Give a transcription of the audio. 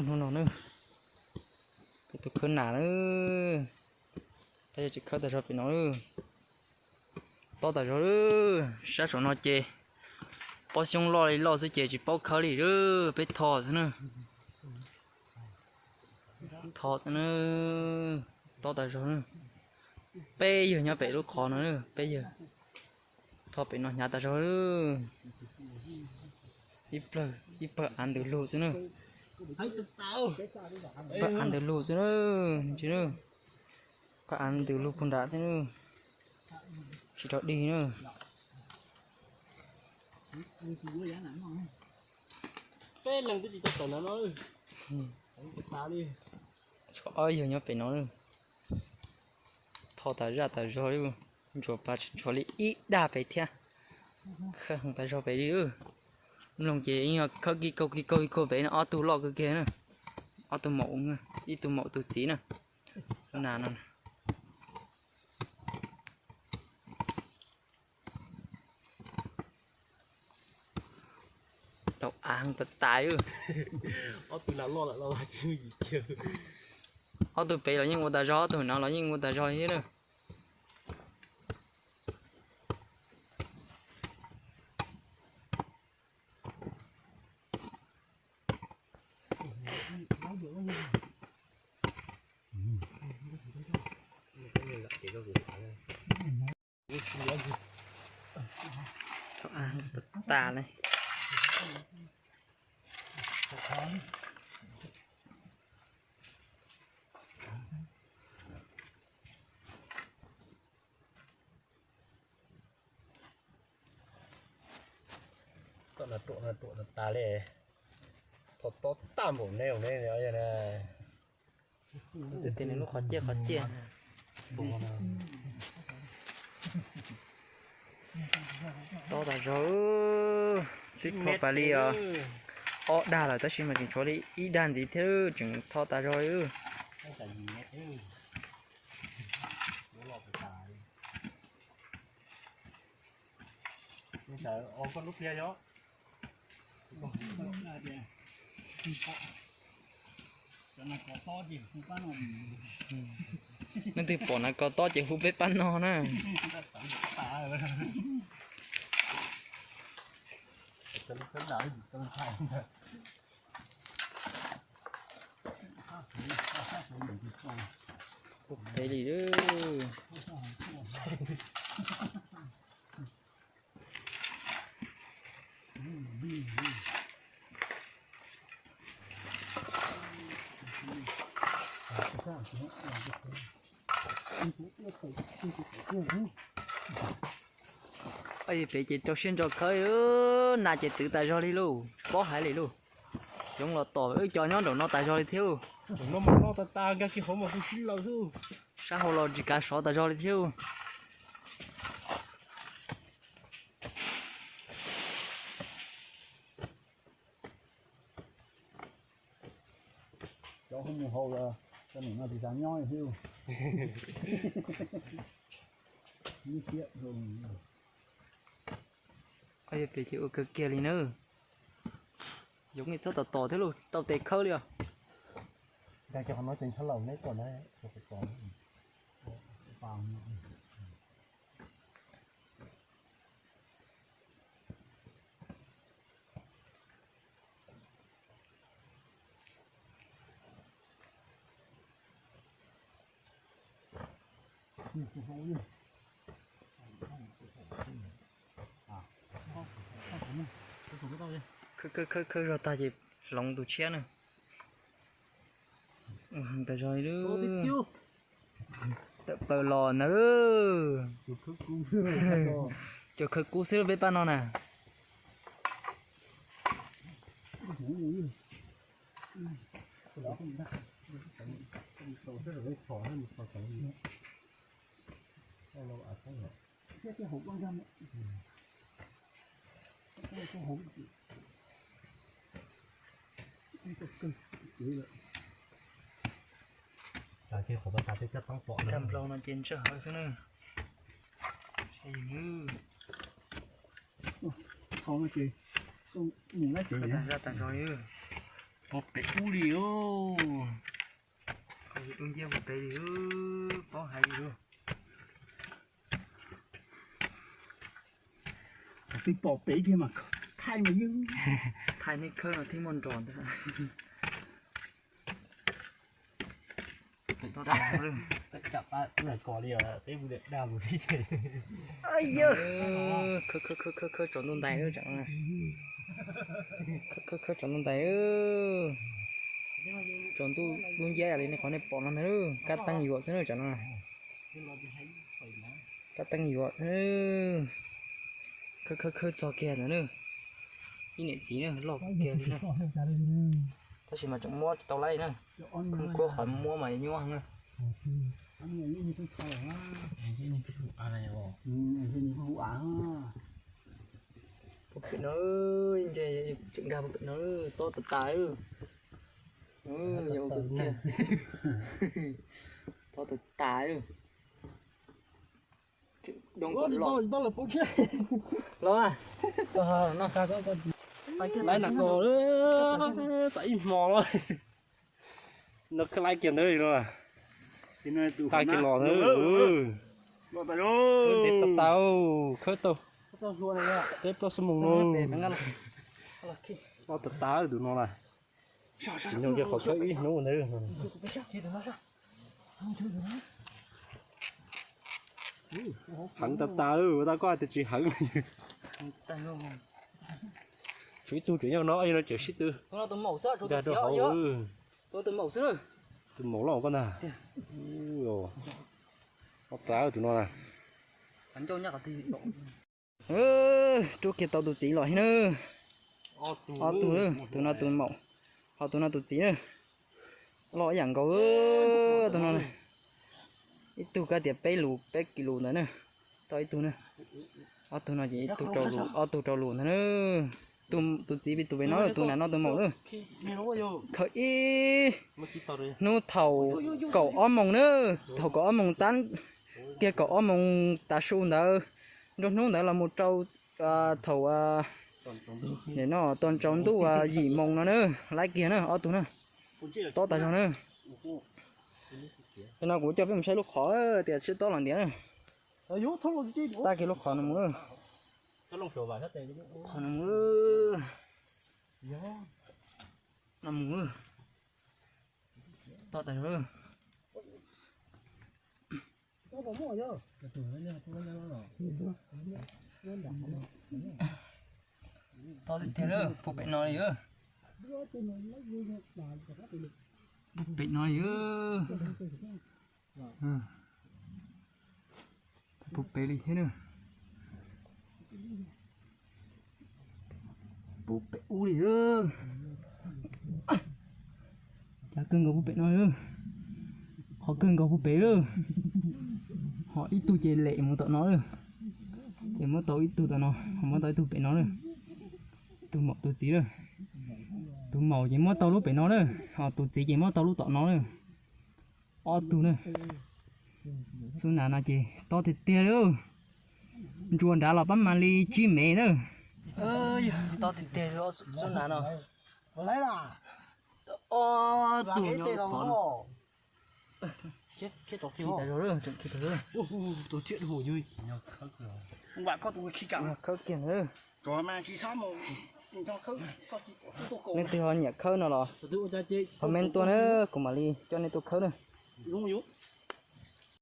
Hnub no na, peb tuaj khawb nas na, peb yuav tsis khawb tas zog pem no. Tob tas zog, sab saum no ces pob xyoob loj li loj xwb ces tsis paub khawb li, peb tho xwb na. Tho xwb na, tob tas zog na. Peb yawg nyob pem lub qhov no, peb yawg tho pem no hnyav tas zog. Ib pawg av ntws lug xwb na. Pawg av ntws lug xwb na. Pawg av ntws lug puag nrad xwb na. Tsis rov dig na. Peb leeg twb tsis tau tawm ntawm no. Tshuav ob yawg nyob pem no. Tho tas zaj tas zog li, ntsuas pas tsis ntsuas li ib dag pem thiab. Khawb heev tas zog pem li. Mloog ces yeej yog khawb ki kaug ki kaug ki kaug pem no, ob tug loj kawg kiag na. Ob tug maum, ib tug maum tus txiv na. Nas no. Daus av tas tas. Ob tug pem los yeej ua tas zog, ob tug no los yeej ua tas zog li na. Tas li. Koj no ruam no ruam no tas li. Tho tob tag npaum neb ne. Tias nws lub qhov ciaj qhov ciaj. Tob tas zog, twb tho pas li os. Ob dag lawm tab sis mas tseem tshuav li ib dag ntxiv thiab, tseem tho tas zog li. Leej twg pom nas kos tob ces hu peb pab no na. Ua pem li. Peb ces rau siab ntso khawb, nas ces twv tas zog li lauj, tsis paub hais li lauj. Yoov los tom wb cov nyob nraum no tas zog li thiab. Sab hauv los tsis kav sov tas zog li thiab. Cov hu mus haus los cov num no tsis xav nyob thiab. Peb ces ua kawg kiag li na. Yoov txhob tom tom thiab lauj, tau tes khawb li os. Khawb khawb khawb zog tag ces hloov tus tshiab na. Ua heev tas zog li. Tawm plaws los ntawd. Cov khawb kub xwb peb pab no na. Cov nplau no ces ntsawj hawv xwb na. Saib yus na. Zaj tas zog li. Pom pem ub li os. Dub nciab pem li, paub hais li. Twb pom pem kiag mas thaij mas yeej. Thaij nej khawb no thiaj muaj nrog ntag. Khawb khawb khawb khawb tsaus ntuj ntais, khawb khawb tsaus ntuj ntais. Tsaus ntuj dub nciab li nej qhov nej pom no ntag, kab teeb yuam xwb na tsam no. Kab teeb yuam xwb. Khawb khawb khawb txog kiag ntawd na. Ib niam txiv na, loj kiag li na. Tab sis mas tseem muab tsis tau laib na. Khawb khawb qhov muab mas nyuaj na. Puag pem no, ntshe tseem nkag puag pem no, tob tas tas. Tob tas tas. Doo kom los. Los, laiv nag kos, xav ib hmo los. No khawb laib kiag ntawd no. Nqa kiag los ntawd. Ntev tas tas, khawb tau peb plaub xuab moos no. Tob tas tas tus no na. Tsis nyog kiag qhov khawb ib hnub ntawd. Heev tas tas, ua tau koj hais tias tsis heev. Tshuav ib tug tseem nyob no, no tseem sib tw nkag rau hauv. Tus maum loj koj ntag. Tob tas tus no na. Rub kiag tau tus txiv los thiab na. Ob tug, tus no tus maum, ho tus no tus txiv na. Loj ib yam nkaus tus no. Ib tug kav tias peb lus peb kis lus ntawd na. Tau ib tug na. Ob tug no ces ib tug rau lus, ob tug rau lus ntawd na. Tus txiv pem tus pem no, tus nram no tus maum na. Khawb ib hnub thaum kaum ob moos na, thaum kaum ob moos tab, kiag kaum ob moos tav su ntawd, nruab hnub ntawd los mus rau thaum no tau tsaus ntuj yim moos no na, laib kiag na ob tug na. Tob tas zog na. No kuv coj peb mus saib lub qhov tias sib tob los ntiav na. Tag kiag lub qhov no mus. Qhov no mus. No mus. Tob tas zog. Tob tiag tiag, puag pem no li. Puag pem no li. Puag pem li thiab na. Puag pem ub li. Cas kawg nkaus puag pem no. Qhov kawg nkaus puag pem lawm. Ho ib tug ces lem mus tom no lawm. Ces muab tau ib tug tom no, ho muab tau ib tug pem no lawm. Tus maum tus txiv lawm. Tus maum ces muab tau lub pem no lawm, ho tus txiv ces muab tau lub tom no lawm. Ob tug na. Xub nas no ces tob tiag tiag li. Ntsuas nrad los pab mas li tsib mev na. Tob tiag tiag xub nas no. Ob tug nyob qhov no. Khawb kiag ntawd. Nej twg ho nyiam khawb no los comment tuaj na, kuv mam li coj nej tuaj khawb na.